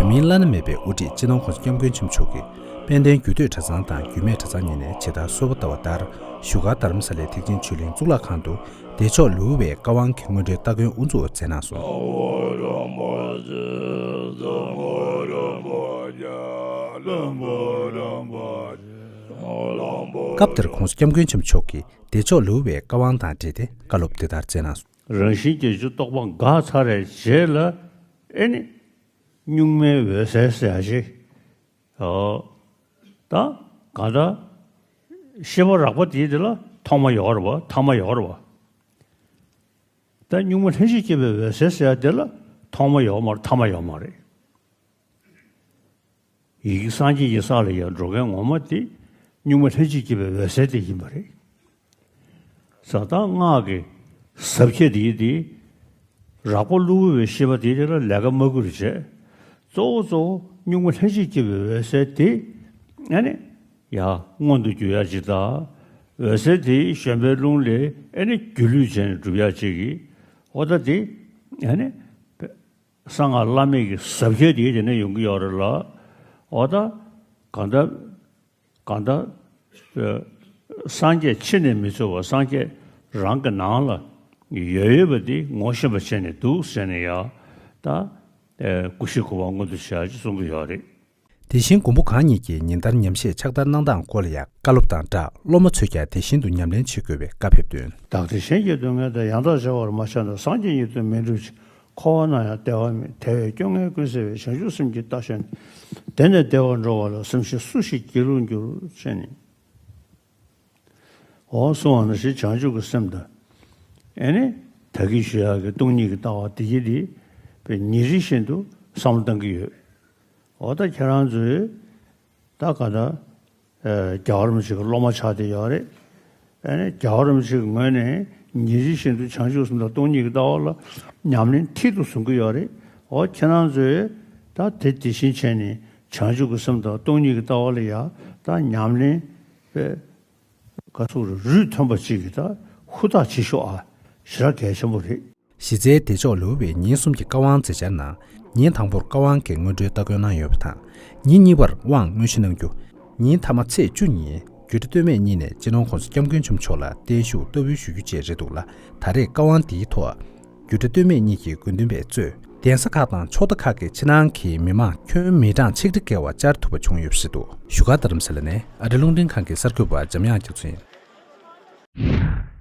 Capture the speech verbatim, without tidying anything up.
མིང་བླ་ན་མེད་པའི་དབུ་ཁྲིད་སྤྱི་ནོར་༸གོང་ས་༸སྐྱབས་མགོན་ཆེན་པོ་མཆོག་གིས་དཔལ་ལྡན་རྒྱུད་སྟོད་གྲྭ་ཚང་དང་རྒྱུད་སྨད་གྲྭ་ཚང་གཉིས་ནས་ཇི་ལྟར་གསོལ་བ་བཏབ་པ་ལྟར་བཞུགས་སྒར་རྡ་རམ་ས་ལའི་ཐེག་ཆེན་ཆོས་གླིང་གཙུག་ལག་ཁང་དུ་བདེ་མཆོག་ལུའུ་ཝེ་བཀའ་དབང་གི་སྔོན་འགྲོའི་སྟ་གོན་དབུ་འཛུགས་མཛད་གནང་སོང་། སྐབས་དེར་༸གོང་ས་༸སྐྱབས་མགོན་ཆེན་པོ་མཆོག་གིས་བདེ་མཆོག་ལུའུ་ཝེ་བཀའ་དབང་དང་འབྲེལ་ཏེ་བཀའ་སློབ་དེ་ལྟར་སྩལ་གནང་སོང་། རང་བཞིན་གྱིས་རྒྱུ་རྟོགས་པ་འགགས་ཚར་བའི་རྗེས་ལ་ཨེ་ནི་གཉུག་མའི་འོད་གསལ་ཟེར་ཡ་ཞིག་ད་གང་ལྟར་ཤེས་པ་རགས་པ་དེའི་དེ་ལ་ཐོག་མ་ཡོད་རེད་བ། ཐ་མ་ཡོད་རེད་བ། ད་གཉུག་མ་ལྷན་ཅིག་སྐྱེས་པའི་འོད་གསལ་ཟེར་ཡ་དེ་ལ་ཐོག་མ་ཡོད་མ་རེད། ཐ་མ་ཡོད་མ་རེད། ཡི་གེ་སངས་རྒྱས་ཀྱི་ས་ལ་ཡར་འགྲོ་མཁན་ངོ་མ་དེ་གཉུག་མ་ལྷན་ཅིག་སྐྱེས་པའི་འོད་གསལ་དེ་ཡིན་པ་རེད། ས་དང་སྔགས་ཀྱི་ཟབ་ཁྱད་དེ་དེ་རགས་པ་བསླུ་བའི་ཤེས་པ་དེ་དེ་ལ་ལས་ཀ་མ་དགོས་རེད་བྱས། གཙོ་བོ་གཙོ་བོ་གཉུག་མ་ལྷན་ཅིག་སྐྱེས་པའི་འོད་གསལ་དེ་ཨ་ནི་ཡ་མངོན་དུ་གྱུར་ཡ་ཅིག་དང་། འོད་གསལ་དེ་གཞན་པའི་རླུང་ལས་ཨ་ནི་སྒྱུ་ལུས་བྱས་ནས་གྲུབ་ཡ་ཅིག་གི་འོ་ད་དེ་ཨ་ནི་གསང་སྔགས་བླ་མེད་ཀྱི་ཟབ་ཁྱད་དེ་དེ་ནས་ཡོང་གི་ཡོད་རེད་ལ། འོ་ད་གང་ལྟར་གང་ལྟར། སངས་རྒྱས་ཕྱི་ནས་མི་འཚོལ་བར་སངས་རྒྱས་རང་གི་ནང་ལ་ཡོད་ཡོད་པ་འདི་ངོ་ཤེས་པ་བྱས་ནས་འདུག་ཟེར་ནས་ཡང་ད་སྐུ་བཞི་གོ་འཕང་མངོན་དུ་བྱ་ཅེས་གསུང་གི་ཡོད་རེད། དེ་བཞིན་མགོན་པོ་གང་ཉིད་ཀྱིས་ཉིན་ལྟར་ཉམས་བཞེས་ཕྱག་བསྟར་གནང་སྟངས་སྐོར་ལ་ཡང་བཀའ་སློབ་དང་སྦྲགས་སློབ་མ་ཚོས་ཀྱང་དེ་བཞིན་དུ་ཉམས་ལེན་བྱེད་དགོས་པའི་བཀའ་ཕེབས་དོན། བདག་བདེ་གཞན་གྱི་སྡུག་བསྔལ་དང་ཡང་དག་བྱ་བར་མ་ཆགས་ན་སངས་རྒྱས་ཉིད་དུ་མི་འགྲུབ་ཅིང་། འཁོར་བ་ན་ཡང་བདེ་བ་མེད། དེ་བས་སྐྱོ་ངལ་ཀུན་སེལ་བའི་བྱང་ཆུབ་སེམས་ཀྱི་རྟ་ཞོན་ནས། དེ་ནས་བདེ་བར་འགྲོ་བ་ལ། སེམས་ཤེས་སུ་ཞིག་སྒྱིད་ལུག་འགྱུར། ཅེས་ནི། འོ་གསུངས་པ་ནང་བཞིན་བྱང་ཆུབ་ཀྱི་སེམས་དང་། ཨེ་ནི་ད་གིན་ཞུ་ཡག་གི་སྟོང་ཉིད་ཀྱི་ལྟ་བ་དེ་གྱིས་དེ་བས་ཉིན་རེ་བཞིན་དུ་བསམ་བློ་གཏང་གི་ཡོད། འོ་ད་ཁྱེད་རང་ཚོས་ད་ག་ད། རྒྱལ་བ་རིན་པོ་ཆེ་གི་སློབ་མ་ཆགས་བསྡད་ཡོད་རེད། ཨ་ནི་རྒྱལ་བ་རིན་པོ་ཆེ་གི་ངོས་ནས་ཉིན་རེ་བཞིན་དུ་བྱང་ཆུབ་སེམས་དང་སྟོང་ཉིད་ཀྱི་ལྟ་བ་ལ་ཉམས་ལེན་མཐིལ་དུ་བཟུང་གི་ཡོད་རེད། འོ་ཁྱེད་རང་ཚོས་ད་དེ་དེ་བཞིན་བྱས་ནས་བྱང་ཆུབ་ཀྱི་སེམས་དང་སྟོང་ཉིད་ཀྱི་ལྟ་བ་ལ་ཡ་ད་ཉམས་ལེན་དཔེ་ག་ཚོད་རུས་ཐོན་པ་ཅིག་གི་ད་ཧུར་ཐག་བྱེད་ཤོག་ཨ། ཞེ་དྲག་གལ་ཆེན་པོ་རེད། གཞི་རྩའི་བདེ་མཆོག་ལེའུ་བའི་ཉིན་གསུམ་གྱི་བཀའ་དབང་མཛད་འཆར་ནང་། ཉིན་དང་པོར་བཀའ་དབང་གི་སྔོན་འགྲོའི་སྟ་གོན་གནང་ཡོད་པ་དང་། ཉིན་གཉིས་པར་དབང་དངོས་གཞི་གནང་རྒྱུ། ཉིན་མཐའ་མ་ཚེས་བཅུ་ཉིན་རྒྱུད་གྲྭ་སྟོད་སྨད་གཉིས་ནས་སྤྱི་ནོར་༸གོང་ས་༸སྐྱབས་མགོན་ཆེན་པོ་མཆོག་ལ་བརྟན་བཞུགས་བསྟར་འབུལ་ཞུ་རྒྱུ་བཅས་རེད་འདུག་ལ། ད་རེས་བཀའ་དབང་འདིའི་ཐོག་རྒྱུད་གྲྭ་སྟོད་སྨད་གཉིས་ཀྱི་དགོན་འདུན་པས་གཙོས་གདན་ས་ཁག་དང་ཕྱོགས་མཐའ་ཁག་གི་ཕྱི་ནང་གི་མི་མང་ཁྱོན་མི་གྲངས་ཆིག་ཁྲི་བརྒལ་བ་བཅར་ཐུབ་པ་བྱུང་ཡོད་པ་རེད་འདུག་བཞུགས་སྒར་རྡ་རམ་ས་ལ་ནས་ཨ་རི་རླུང་འཕྲིན་ཁང་གི་གསར་འགོད་པ་འཇམ་དབྱངས་རྒྱ་མཚོ་ཡིན།